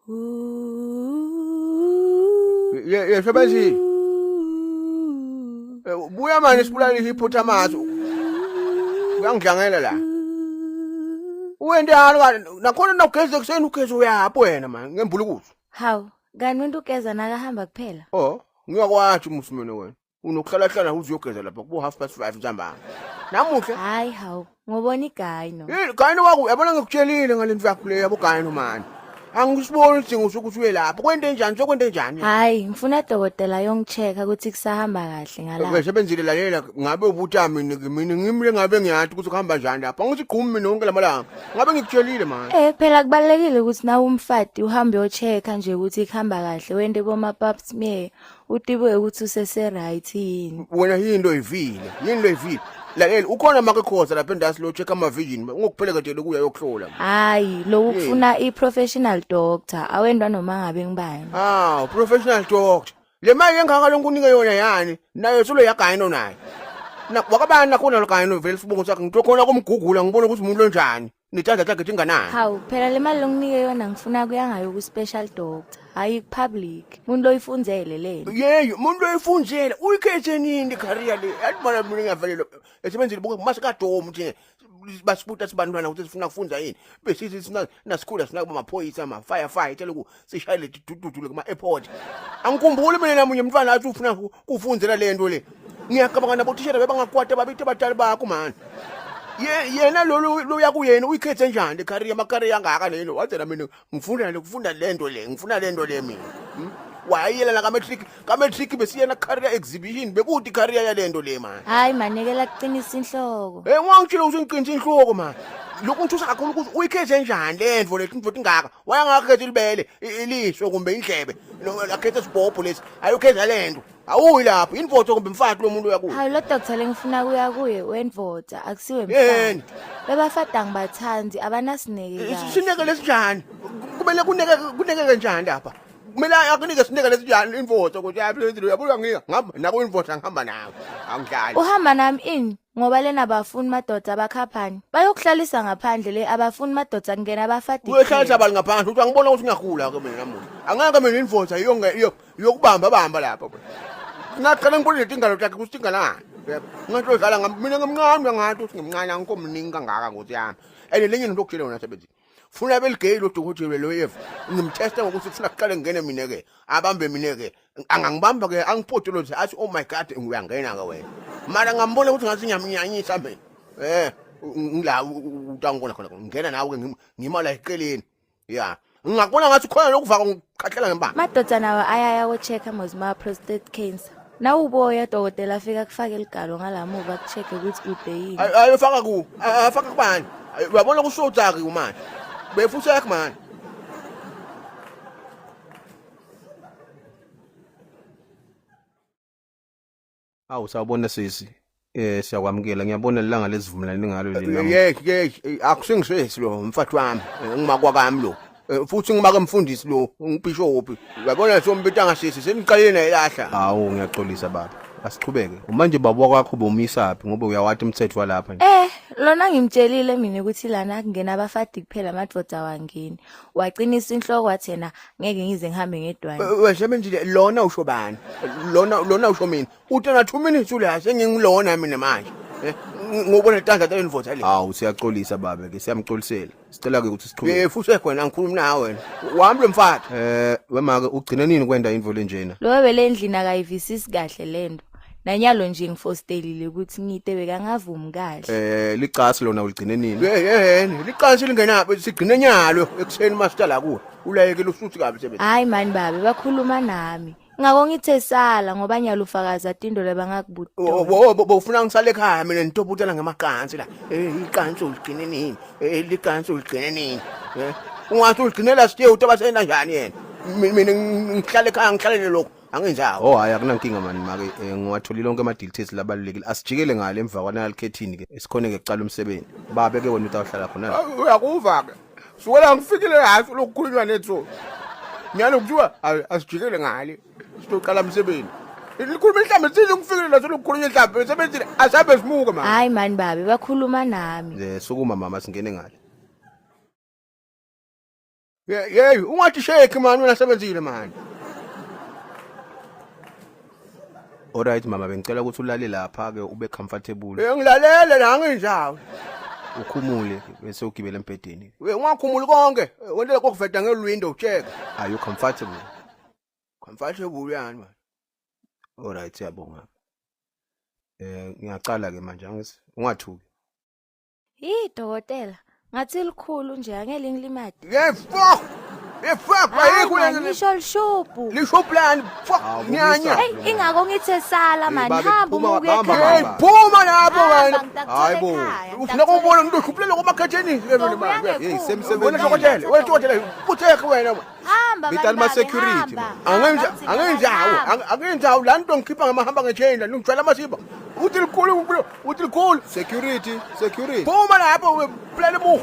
Ye ye sebenzi. Buya manje sibulale hippopotamus. Uyangidlangela la. Wendani kanti nakhona nawugeza ekuseni ugeza uyaphi wena manje ngembula ukuthi. Hawu, kanti umuntu ugeza nakahamba kuphela. Oh, ngiyakwathi musimene wena. Unokuhlala-hlala uze uyogeza lapha kubo 5:30 ntambama. Namuhla Hayi hawu, ngobona igayino. Yini gayino wakho yabona ngikutshelile ngalento yakho le yabo gayino mani. Angisiboni isidingo sokuthi uye lapho. Kwente njani sokwente njani? Hayi, ngifuna dokotela yongichecka ukuthi kusahamba kahle ngala. Besebenzile lalela ngabe ubuta mina mina ngimi lengabe ngiyathi ukuthi kuhamba njani lapha. Angithi gqumi mina wonke lamalanga. Ngabe ngikutshelile manje. Eh phela kubalekile ukuthi nawe umfati uhambe uyochecka nje ukuthi kuhamba kahle wende boma pap smear utibuke ukuthi usese right yini. Wena yini oyivile? Yini oyivile? Lalela ukhona makekhoza lapha endasi lo check ama vision ngokupheleketele kuya yokuhlola. Hayi, lokhu kufuna i professional doctor awendwa noma ngabe ngibani. Ah, professional doctor. Le mali engaka lonkunike yona yani nayo solo yagayino nayo. Na wakabani nakhona lo gayino vele sibongo sakhe ngitho khona kumgugula ngibone ukuthi umuntu lonjani. Nitanda sakhe tinganani. Hawu, phela le mali longinike yona ngifuna kuya ngayo ku special doctor, hayi ku public. Umuntu oyifundzele le. Yeyi, umuntu oyifundzele uyikhethe nini career le? Yathi mana mina ngiyavelelwa. Esebenzile buke masikadomu nje basibuta sibantwana ukuthi sifuna kufunza yini. Besithi sina nasikhula sifuna kuba amaphoyisa ama firefighter lokhu sishayele dududu kuma airport. Angikhumbuli mina namunye umntwana athi ufuna kufundzela lento le. Ngiyacabanga nabo thishela bebangakwata babithe batali bakho mani. Ye yena lo lo yakuyena uyikhethe njani le career ama career angaka lelo wazela mina ngifuna lokufunda lento le ngifuna lento le mina. Hmm? Wayela la ka matric ka matric besiyena career exhibition bekuthi career yalento le mani. Hayi manekela kuqinisa inhloko. Hey wangitshela ukuthi ngiqinisa inhloko mani. Lokhu ngithusa kakhulu ukuthi uyikhethe njani lento le into ingaka. Wayangakhetha ilibele iliso kumbe indlebe. Akhethe isibhobho lesi. Ayokhetha lento. Awuyi lapho invoto kumbe mfati lo muntu uyakuyo. Hayi lo doctor lengifuna kuya kuye wenvoda akusiwe mfana. Bebafada ngibathandi abanasineke kahle. Sineke lesinjani? Kumele kuneke kuneke kanjani lapha? Kumele akunike sineke lesinjani invoto ukuthi hayi phela uyabuka ngika ngihamba nako invoto ngihamba nawe. Angidlali. Uhamba nami ini? Ngoba lena abafuni madoda abakhaphani. Bayokuhlalisa ngaphandle le abafuni madoda kungena abafadi. Uyehlalisa abantu ngaphandle uthi angibona ukuthi ngiyagula ke mina namuhla. Angeke mina invoto iyonge yokubamba bamba lapha ngaqala ngibone letingalo takhe ukuthi tingalani ngathi odlala ngami mina ngimncane ngathi ukuthi ngimncane angikho mningi kangaka ngokuthi yami and lenye into okutshela yona sebenzi funa beligay lo dokotela lo yeva ngimtesta ngokuthi kufuna kuqale ngene mina ke abambe mina ke angangibamba ke angipotelo nje athi oh my god uyangena ke wena mara ngambona ukuthi ngathi ngiyamnyanyisa mina eh ngila utangibona khona ngena nawe ke ngima la eceleni ya ngingakubona ngathi khona lokuvaka ngikhathlela ngempama Madoda nawo ayaya ko-check-a mos ma prostate cancer. Nawuboya dokotela afika kufake ligalo ngalamuva aku-check-e ukuthi ude yini. Ayofaka ku afaka kubani uyabona kushoda ke manje befusek manje Awu sawubona sisi. Eh siyakwamukela ngiyabona lilanga lesivumelane ngalo leli namuhla. Yes yes akusingisesi lo mfathi wami ngimakwa kami lo futhi ngimake mfundisi lo ngibishop uyabona sombita ngasisi seniqalile nayilahla. Hawu ngiyaxolisa baba. Asiqhubeke. Manje baba wakho bomisaphi ngoba uyawathi umthetho walapha nje. Eh, lona ngimtshelile mina ukuthi lana kungena abafadi kuphela amadoda awangeni. Waqinisa inhloko wathi yena ngeke ngize ngihambe ngedwana. Wesebenzile lona usho bani? Lona lona usho mina. Uthi na 2 minutes ula sengingilona mina manje. Eh, ngobona tandla tale ndvodza le. Hawu siyaxolisa baba ke siyamxolisela. Sicela ke ukuthi siqhubeke. Eh futhi wena ngikhuluma nawe wena. Wami lo mfati. Eh wemake ugcine nini kwenda intfo lenjena? Lo wele endlini akayivisisi kahle lento. Nanyalo nje ngifostelile ukuthi ngite bekangavumi kahle. Eh licasi lona uligcine nini? Eh eh liqansi lingenaphi sigcine nyalo ekuseni master la kuwe. Ulayekile usuthi kabi sebenzi. Hayi mani babe bakhuluma nami. Ngako ngithe sala ngoba nyalo ufakaza tindo lebangakubuta. Bofuna ngisale ekhaya mina ngitobutela ngamaqansi la. Eh iqansi uligcine nini? Eh liqansi uligcine nini? Eh ungathi uligcinela sithe utabasena njani yena? Mina ngihlale ekhaya ngihlalele lokho angenzawo. Oh hayi akunankinga mani make eh, ngiwatholile onke ama details labalulekile. Asijikele ngale emva kwanalikhethini ke esikhone ke kuqala umsebenzi. Babe ke wena utawuhlala khona la. Uyakuva ke. Sukela ngifikile hayi lokukhulunywa nethu. Ngiyalo kuthiwa asijikele ngale sizoqala umsebenzi. Likhuluma inhlambi thina ngifikile la solokukhulunywa inhlambi emsebenzini asabe simuke manje. Hayi mani babe bakhuluma nami. Eh sukuma mama singene ngale. Ye, ungathi shake man wena sebenzile man. Alright mama bengicela ukuthi ulale lapha ke ube comfortable. Eh ngilalele la nginjawo. Ukhumule bese ugibela embhedeni. We ungakhumuli konke. Wentela kokuveda ngelwindo check. Are you comfortable? Comfortable yani man. Alright siyabonga. Eh ngiyacala ke manje angisi ungathuki. Yi dokotela, ngathi likhulu nje angeke lingilimate. Ye fuck. Ye fuck ayikho Hayi, le Nisho lishubhu. lisho plan fuck Hawu, nyanya. buyisa. Hey, ingako ngithe sala man, babe, hamba phuma, uma uye hamba, ekhaya. Hey phuma lapho Hamba, wena. ngitakuthola Hayi bo. ekhaya, Ufuna ngitakuthola ukubona umuntu uhluphulela komakhatheni ke Ngizobuya manje. ngekhulu. Hey, semsebenzini. Wena dokotela, wena dokotela, utheke wena. Hamba Bitali man, babe, ma-security, hamba. man. Angenza Hamba, angenzawo, hamba. angenzawo la nto ngikhipha ngamahamba ngechain la ngijwayela amasiba. Uthi likhulu uthi likhulu. Security, security. Phuma lapho we plan emuhu.